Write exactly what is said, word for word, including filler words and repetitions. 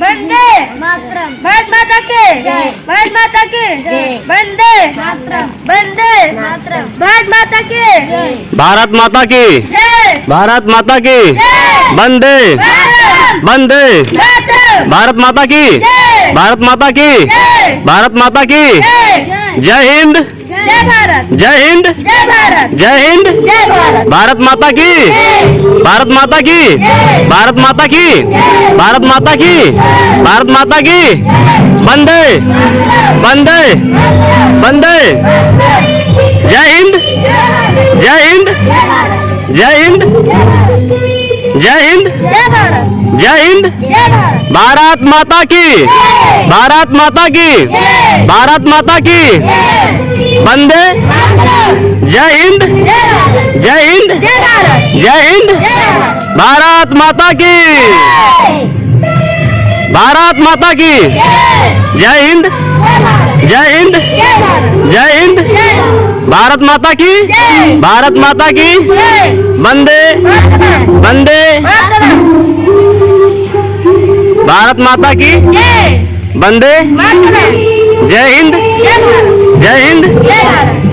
वंदे मातरम। भारत माता की जय। भारत माता की जय। वंदे मातरम। वंदे मातरम। भारत माता की जय। भारत माता की जय। भारत माता की जय। वंदे मातरम। वंदे मातरम। भारत माता की जय। भारत माता की जय। भारत माता की जय। जय हिंद। जय भारत। जय हिंद। जय भारत। जय हिंद। जय भारत। भारत माता की। जय। भारत माता की। जय। भारत माता की। जय। भारत माता की। जय। भारत माता की। जय। वंदे। वंदे। वंदे। जय हिंद। जय हिंद। जय हिंद। जय हिंद। जय भारत। जय हिंद। जय भारत। भारत माता की। जय। भारत माता की। जय। भारत माता की। जय। वंदे। मातरम। जय हिंद। जय भारत। जय हिंद। जय भारत। जय हिंद। जय भारत। भारत माता की। जय। भारत माता की। जय। जय हिंद। जय भारत। जय हिंद। जय भारत। जय हिंद। जय भारत। भारत माता की। जय। भारत माता की। जय। वंदे। मातरम। वंदे। मातरम। भारत माता की। जय। वंदे। मातरम। जय हिंद। जय भारत। जय हिंद। जय भारत।